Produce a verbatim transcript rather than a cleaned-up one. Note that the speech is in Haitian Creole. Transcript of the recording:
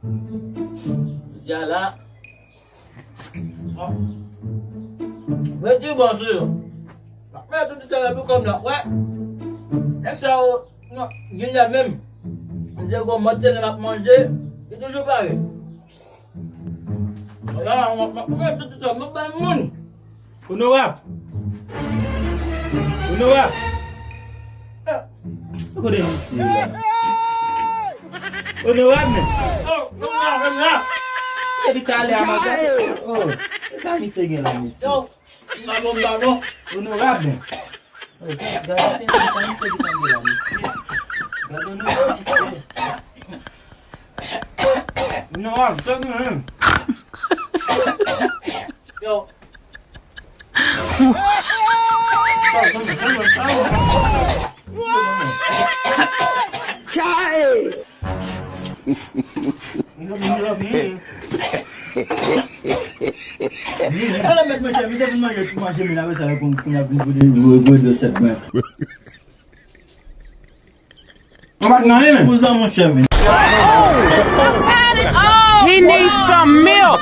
Jodi a la, bon. Mwen di bon sou yo. Mwen tout sa la pou kòm la. Wè. Nèg sa yo, non, gen lè menm. Mwen di gon mòd tèlè m ap manje, li toujou pare. Mwen tout sa, mwen bay moun. Onorab! Onorab! Kote misye la? Onorab men! Oh, non, non, non, non. Epi talè a m ap gade. Oh, e sa misye gen la, mesye? Yo, m pa bon, m pa bon. Onorab men! Oh, gade, gade, se sa misye ki tande la, mesye. Gade onorab, mesye. Onorab, sa gen menm. Yo. Ala mèt mwen chèf, li te vin manje, tout manje, men apre sa, yo konn, konn ap vin pou de, pou de sèt mwen. Mwen pa t nan anyen, men. Kouzen, mon chèf. He needs some milk.